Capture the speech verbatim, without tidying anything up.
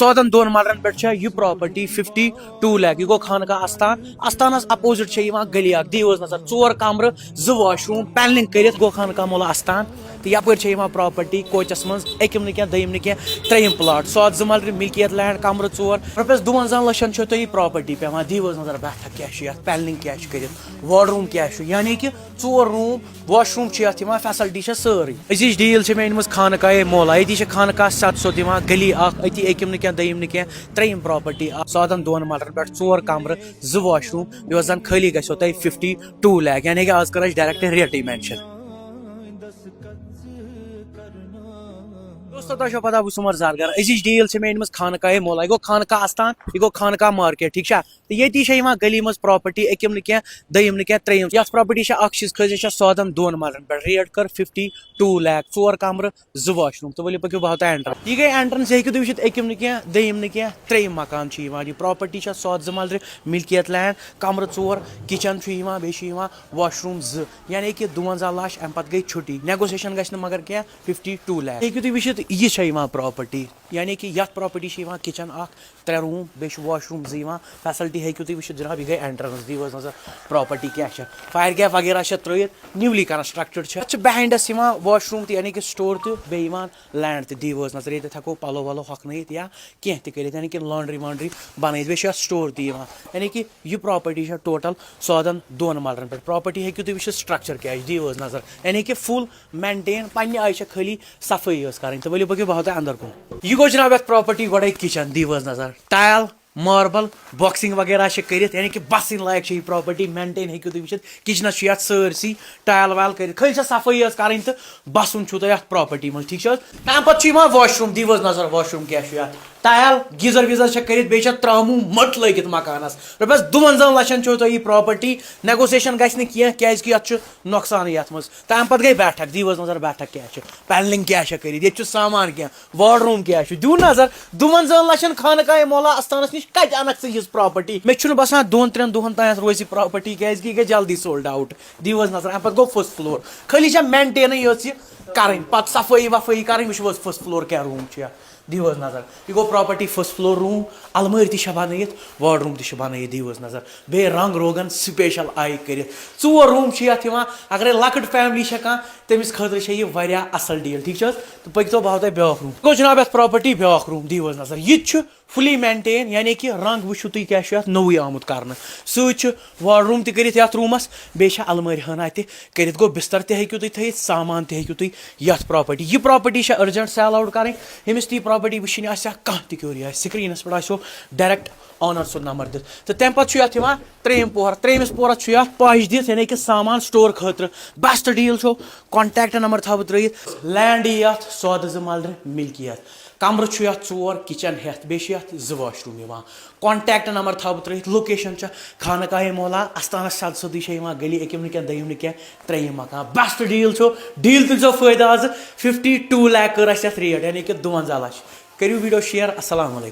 ژۄدن دۄن مرلن پٮ۪ٹھ چھےٚ یہِ پراپرٹی ففٹی ٹو لیک۔ یہِ گوٚو خانقاہ استان۔ استانس اپوزٹ چھےٚ یِوان گلی اکھ، دِیِو حظ نظر، ژور کمرٕ، زٕ واش روم، پینلنگ کٔرِتھ گوٚو خانقاہ مولا استان۔ تہٕ یپٲرۍ چھےٚ یِوان پراپرٹی کوچس منٛز أکِم نہٕ کینٛہہ، دوٚیِم نہٕ کینٛہہ، ترٛیٚیِم پلاٹ، سُہ اتھ زٕ مرلہِ ملکیت لینڈ، کمرٕ ژور، رۄپیس دُوَنزاہن لچھن چھو تۄہہِ یہِ پراپرٹی پٮ۪وان۔ دِیِو حظ نظر بیٹھک کیٛاہ چھُ یتھ، پینلنگ کیٛاہ چھُ کٔرِتھ، واڈ روم کیٛاہ چھُ، یعنی کہِ ژور روٗم، واش روٗم چھِ یَتھ یِوان، فیسلٹی چھےٚ سٲرٕے۔ أزِچ ڈیٖل چھِ مےٚ أنمٕژ خانقاہ مولا، ییٚتی چھِ خانقاہ سیٚد سیوٚد یِوان، گلی اکھ، أتی أکِم نہٕ کینٛہہ، دوٚیِم نہٕ کینٛہہ، ترٛیٚیِم پراپرٹی اکھ، سادن دۄن مرلن پٮ۪ٹھ ژور کمرٕ، زٕ واش روٗم، یُس زن خٲلی گژھیو تۄہہِ ففٹی ٹو لیک، یعنی کہِ آز کر أسۍ ڈائریکٹ ریٹٕے مینشن۔ دوستو، تۄہہِ چھو پتہ، بہٕ چھُس عمر زرگر۔ أزِچ ڈیٖل چھِ مےٚ أنمٕژ خانقاہ مولا، یہِ گوٚو خانقاہ استان، یہِ گوٚو خانقاہ مارکیٹ، ٹھیٖک چھا؟ تہٕ ییٚتی چھےٚ یِوان گلی منٛز پراپرٹی، أکِم نہٕ کینٛہہ، دوٚیِم نہٕ کینٛہہ، ترٛیٚیِم۔ یَتھ پراپرٹی چھےٚ اکھ چیٖز خٲصیت، چھےٚ سادن دۄن مرلن پٮ۪ٹھ، ریٹ کٔر ففٹی ٹو لیک، ژور کمرٕ، زٕ واش روٗم۔ تہٕ ؤلِو پٔکِو، بہٕ ہاوو تۄہہِ اینٹرنس۔ یہِ گٔے اینٹرنس، یہِ ہیٚکِو تُہۍ وٕچھِتھ، أکِم نہٕ کینٛہہ، دوٚیِم نہٕ کینٛہہ، ترٛیٚیِم مکان چھُ یِوان۔ یہِ پراپرٹی چھےٚ سادٕ زٕ مرلہِ، ملکیت لینڈ، کمرٕ ژور، کچن چھُ یِوان، بیٚیہِ چھُ یِوان واش روٗم زٕ، یعنی کہِ دُوَنزاہ لچھ، اَمہِ پتہٕ گٔے چھُٹی، نیگوسیشن گژھِ نہٕ مگر کینٛہہ، ففٹی ٹو لیک۔ ہیٚکِو تُہۍ وٕچھِتھ، یہِ چھےٚ یِوان پراپرٹی، یعنی کہِ یَتھ پراپرٹی چھِ یِوان کچن اکھ، ترٛےٚ روٗم، بیٚیہِ چھُ واش روٗم زٕ یِوان۔ فیسلٹی ہیٚکِو تُہۍ وٕچھِتھ جناب، یہِ گٔے اینٹرنس، دِیِو حظ نظر پراپرٹی کیٛاہ چھےٚ، فایر گیپ وغیرہ چھےٚ ترٲیِتھ، نیولی کنسٹرکٹڈ چھےٚ۔ اَتھ چھِ بہائنڈس یِوان واش روٗم تہِ، یعنی کہِ سٹور تہِ، بیٚیہِ یِوان لینڈ تہِ، دِیِو حظ نظر، ییٚتٮ۪تھ ہٮ۪کو پلو ولو ہۄکھنٲیِتھ یا کینٛہہ تہِ کٔرِتھ، یعنی کہِ لانڈری وانڈری بنٲیِتھ، بیٚیہِ چھُ اَتھ سٹور تہِ یِوان۔ یعنی کہِ یہِ پراپرٹی چھےٚ ٹوٹل سادن دۄن مرلن پٮ۪ٹھ۔ پراپرٹی ہیٚکِو تُہۍ وٕچھِتھ، سٹرکچر کیٛاہ چھُ، دِیِو حظ نظر، یعنی کہِ فُل مینٹین، پننہِ آیہِ چھےٚ خٲلی صفٲیی یٲژ کرٕنۍ۔ تہٕ ؤلِو پٔکِو، بہٕ ہاوو تۄہہِ اندر کُن۔ یہِ گوٚو جناب یتھ پراپرٹی گۄڈے کچن، دِیِو حظ نظر، ٹایل، ماربل، باکسنگ وغیرہ چھِ کٔرِتھ، یعنی کہِ بسٕنۍ لایق چھِ یہِ پراپرٹی، مینٹین ہیٚکِو تُہۍ وٕچھِتھ، کچنس چھُ یتھ سٲرسٕے ٹایل وایل کٔرِتھ، خٲلی چھےٚ صفٲیی یٲژ کرٕنۍ تہٕ بسُن چھُو تۄہہِ یتھ پراپرٹی منٛز، ٹھیٖک چھِ حظ؟ تمہِ پتہٕ چھُ یِوان واش روٗم، دِیِو حظ نظر واش روٗم کیٛاہ چھُ یتھ، ٹایل، گیٖزر ویٖزر چھےٚ کٔرِتھ، بیٚیہِ چھےٚ ترٛاموٗ مٔٹ لٲگِتھ مکانس۔ رۄپیس دُوَنزاہن لچھن چھو تۄہہِ یہِ پراپرٹی، نیگوسیشن گژھِ نہٕ کینٛہہ، کیازِ کہِ یتھ چھُ نۄقصانٕے یتھ منٛز۔ تمہِ پتہٕ گٔے بیٹھک، دِیِو حظ نظر بیٹھک کیٛاہ چھِ، پینلنگ کیٛاہ چھےٚ کٔرِتھ، ییٚتہِ چھُ سامان کینٛہہ، واڈ روٗم کیٛاہ چھُ، دِیِو نظر، دُوَنزاہن لچھن خانقاہ مولا استانس نِش کتہِ انکھ ژٕ یِژھ پراپرٹی؟ مےٚ چھُنہٕ باسان دۄن ترٛٮ۪ن دۄہن تام روزِ یہِ پراپرٹی، کیازِ کہِ یہِ گژھِ جلدی سولڈ آوُٹ۔ دِیِو حظ نظر، امہِ پتہٕ گوٚو فسٹ فلور، خٲلی چھےٚ مینٹینٕے یٲژ یہِ کرٕنۍ، پتہٕ صفٲیی وفٲیی کرٕنۍ، وٕچھِو حظ فسٹ فلور کیٛاہ روٗم چھُ یتھ۔ دِیِو حظ نظر، یہِ گوٚو پراپرٹی فسٹ فلور روٗم، المٲرۍ تہِ چھےٚ بنٲیِتھ، واڈ روٗم تہِ چھِ بنٲیِتھ، دِیِو حظ نظر، بیٚیہِ رنگ روگن سپیشل آیہِ کٔرِتھ، ژور روٗم چھِ یتھ یِوان۔ اگرے لۄکٕٹ فیملی چھےٚ کانٛہہ، تٔمِس خٲطرٕ چھےٚ یہِ واریاہ اصل ڈیٖل، ٹھیٖک چھِ حظ؟ تہٕ پٔکۍ تو، بہٕ ہاوو تۄہہِ بیٛاکھ روٗم۔ گوٚو جناب، یتھ پراپرٹی بیٛاکھ روٗم، دِیِو حظ نظر، یہِ تہِ چھُ فُلی مینٹین، یعنی کہِ رنگ وٕچھِو تُہۍ کیٛاہ چھُ یتھ نوٚوُے آمُت کرنہٕ۔ سۭتۍ چھُ واڈ روٗم تہِ کٔرِتھ یتھ روٗمس، بیٚیہِ چھےٚ المٲرۍ ہنا تہِ کٔرِتھ۔ گوٚو بستر تہِ ہیٚکِو تُہۍ تھٲیِتھ، سامان تہِ ہیٚکِو تُہۍ یتھ پراپرٹی۔ یہِ پراپرٹی چھےٚ ارجنٹ سیل آوُٹ کرٕنۍ، ییٚمِس تہِ یہِ پراپرٹی وٕچھِنۍ آسہِ یا کانٛہہ تہِ کیوری آسہِ، سکرینس پٮ۪ٹھ آسیو ڈائریکٹ اونر سُنٛد نمبر دِتھ۔ تہٕ تمہِ پتہٕ چھُ یتھ یِوان ترٛیٚیِم پوہر، ترٛیٚیمِس پوہرس چھُ یتھ پش دِتھ، یعنی کہِ سامان سٹور خٲطرٕ۔ بیسٹ ڈیٖل چھُ، کانٹیکٹ نمبر تھاوٕ بہٕ ترٲیِتھ، لینڈ یی یتھ سودٕ زٕ مرلہِ ملکیت، کمرٕ چھُ یتھ ژور، کچن ہیتھ، بیٚیہِ چھُ یتھ زٕ واش روٗم یِوان۔ کانٹیکٹ نمبر تھاوٕ بہٕ ترٲیِتھ، لوکیشن چھےٚ خانقاہ مولا استانس سیٚدِ سیٚودُے چھےٚ یِوان گلی، أکِم نہٕ کینٛہہ، دوٚیِم نہٕ کینٛہہ، ترٛیٚیِم مکان۔ بیسٹ ڈیٖل چھُ، ڈیٖل تُلۍزیو فٲیدٕ آزٕ، ففٹی ٹو لیک کٔر اَسہِ یتھ ریٹ، یعنی کہِ دُوَنزاہ لچھ۔ کٔرِو ویڈیو شیئر۔ السلام علیکم۔